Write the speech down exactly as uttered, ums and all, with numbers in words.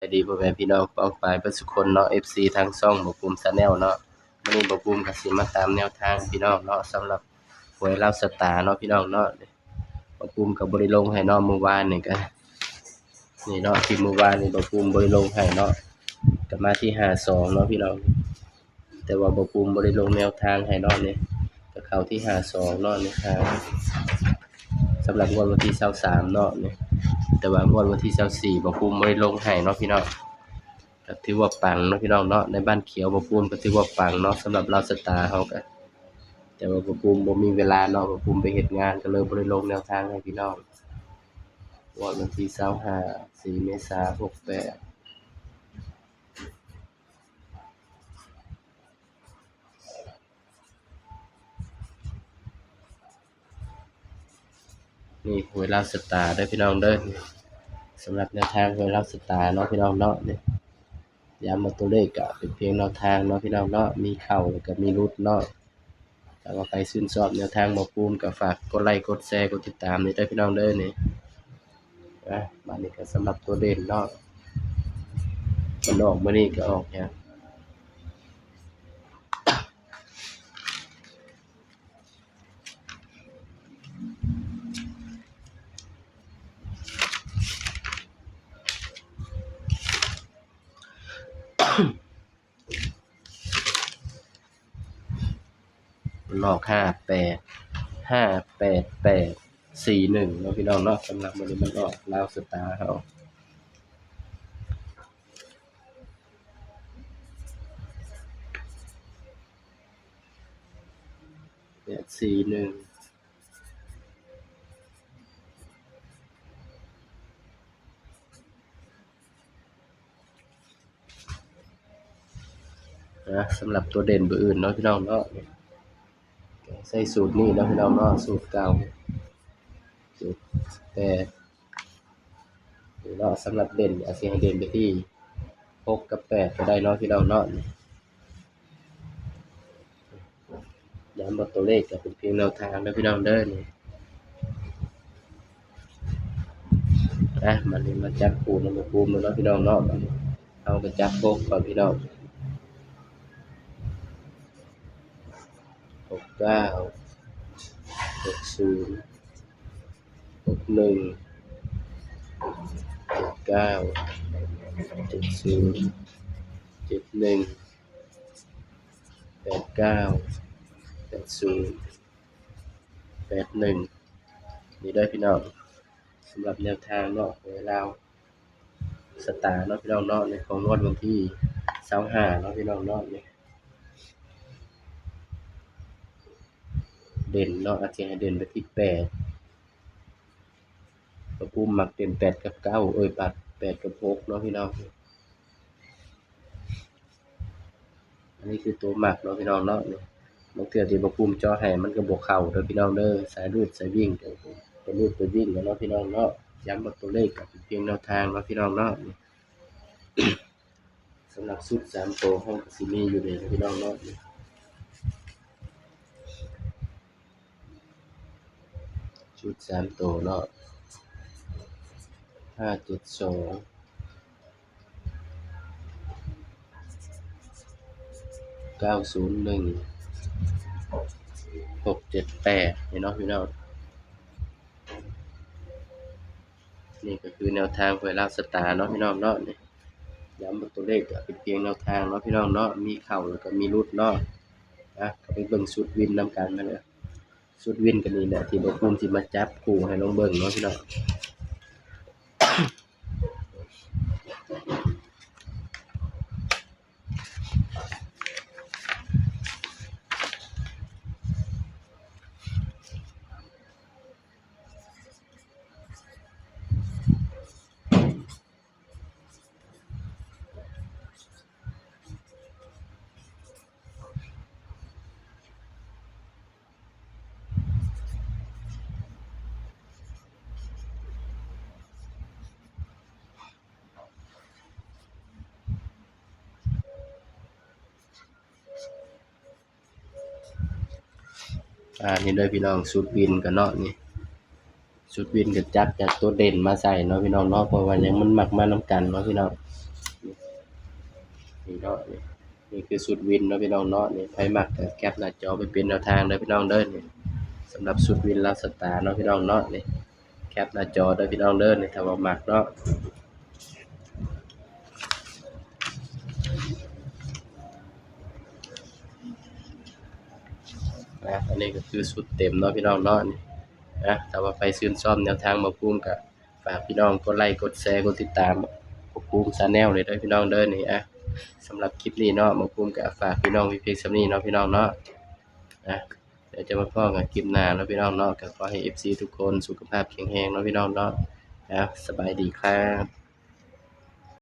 สวัสดีพ่อแม่พี่น้องป้องปายเบิดสุคนเนาะ เอฟซี ทางช่องบ่าวปูม Channel เนาะ มื้อนี้บ่าวปูมก็สิมาตามแนวทางพี่น้องเนาะ สำหรับหวยลาวสตาร์เนาะพี่น้องเนาะ บ่าวปูมก็บ่ได้ลงให้เนาะ มื้อวานนี่ก็ นี่เนาะ ที่มื้อวานนี่บ่าวปูมบ่ได้ลงให้เนาะ ก็มาที่ห้าสองเนาะพี่น้อง แต่ว่าบ่าวปูมบ่ได้ลงแนวทางให้เนาะนี่ ก็เข้าที่ห้าสองเนาะนี่ครับ สำหรับงวดวันที่ซาวสามเนาะนี่ แต่ว่างวดวันที่ซาวสี่บ่าวปูมบ่ได้ลงให้เนาะพี่น้อง ก็ถือว่าปังเนาะพี่น้องเนาะ ในบ้านเขียวบ่าวปูมก็ถือว่าปังเนาะ สำหรับลาวสตาร์เฮาก็ แต่ว่าบ่าวปูมบ่มีเวลาเนาะ บ่าวปูมไปเฮ็ดงานก็เลยบ่ได้ลงแนวทางให้พี่น้อง งวดวันที่ซาวห้า สี่เมษาหกแปด นี่หวยลาวสตาร์เด้อพี่น้องเด้อ สำหรับแนวทางหวยลาวสตาร์เนาะพี่น้องเนาะ นี่ ย้ำว่าตัวเลขก็เป็นเพียงแนวทางเนาะพี่น้องเนาะ มีเข้าแล้วก็มีหลุดเนาะ ถ้าว่าใครชื่นชอบแนวทางบ่าวปูมก็ฝากกดไลค์กดแชร์กดติดตามนี่เด้อพี่น้องเด้อนี่ อ่ะ บัดนี้ก็สำหรับตัวเด่นเนาะ มันออกมื้อนี้ก็ออกเนี่ย มันออกห้าแปด ห้าแปดแปด สี่หนึ่งเนาะพี่น้องเนาะ สำหรับมื้อนี้มันออกลาวสตาร์เฮา แปดสี่หนึ่ง นะ สำหรับตัวเด่นเบอร์อื่นเนาะพี่น้องเนาะ ใช้สูตรนี้เนาะพี่น้องเนาะ สูตรเก่า สูตรแปด นี่เนาะ สำหรับเด่นอาจสิให้เด่นไปที่หกกับแปดก็ได้เนาะพี่น้องเนาะ ย้ำว่าตัวเลขก็เป็นเพียงแนวทางนะพี่น้องเด้อนี่ นะ มาเรียนมาจับคู่นำบ่าวปูมเนาะพี่น้องเนาะ เอาไปจับหกก่อนพี่น้อง หกเก้า หกศูนย์ หกหนึ่ง เจ็ดเก้า เจ็ดศูนย์ เจ็ดหนึ่ง แปดเก้า แปดศูนย์ แปดหนึ่ง นี่เด้อพี่น้อง สำหรับแนวทางเนาะ หวยลาวสตาร์เนาะพี่น้องเนาะ ในของงวดวันที่ซาวห้าเนาะพี่น้องเนาะ นี่ เด่นเนาะ อาจสิให้เด่นไปที่แปด บ่าวปูมมักเด่นแปดกับเก้า เอ้ย ปัดแปดกับหกเนาะพี่น้อง อันนี้คือตัวมักเนาะพี่น้องเนาะ นี่ บางเทื่อที่บ่าวปูมเจาะให้มันก็บ่เข้าเด้อพี่น้องเด้อ สายรูดสายวิ่งก็ไปรูดไปวิ่งกันเนาะพี่น้องเนาะ ย้ำว่าตัวเลขก็เป็นเพียงแนวทางเนาะพี่น้องเนาะ สำหรับชุดสามตัวเฮาก็สิมีอยู่นี่นะพี่น้องเนาะ ชุดสามตัวเนาะ ห้าเจ็ดสอง เก้าศูนย์หนึ่ง หกเจ็ดแปด นี่เนาะพี่น้อง นี่ก็คือแนวทางหวยลาวสตาร์เนาะพี่น้องเนาะ นี่ ย้ำว่าตัวเลขก็เป็นเพียงแนวทางเนาะพี่น้องเนาะ มีเข้าแล้วก็มีหลุดเนาะ อ่ะ ก็ไปเบิ่งชุดวินนำกันนะ ชุดวินก็นี่แหละที่บ่าวปูมสิมาจับคู่ให้ลองเบิ่งเนาะพี่น้อง อ่า นี่เด้อพี่น้อง ชุดวินกันเนาะ นี่ ชุดวินก็จับจากตัวเด่นมาใส่เนาะพี่น้องเนาะ เพราะว่าหยังมันมักมานำกันเนาะพี่น้อง นี่เนาะ นี่ นี่คือชุดวินเนาะพี่น้องเนาะ นี่ ไผมักก็แคปหน้าจอไปเป็นแนวทางเด้อพี่น้องเด้อ นี่ สำหรับชุดวินลาวสตาร์เนาะพี่น้องเนาะ นี่ แคปหน้าจอเด้อพี่น้องเด้อ นี่ ถ้าว่ามักเนาะ นะ อันนี้ก็คือชุดเต็มเนาะพี่น้องเนาะ นี่ นะ ถ้าว่าใครชื่นชอบแนวทางบ่าวภูมิก็ฝากพี่น้องกดไลค์ กดแชร์ กดติดตามบ่าวภูมิชาแนลเลยเด้อพี่น้องเด้อ นี่ อ่ะ สำหรับคลิปนี้เนาะ บ่าวภูมิก็ฝากพี่น้องไว้เพียงส่ำนี้เนาะพี่น้องเนาะ อ่ะ เดี๋ยวจะมาพ้อกันคลิปหน้าเนาะพี่น้องเนาะ ก็ขอให้ เอฟซี ทุกคนสุขภาพแข็งแรงเนาะพี่น้องเนาะ อ่ะ สบายดีครับ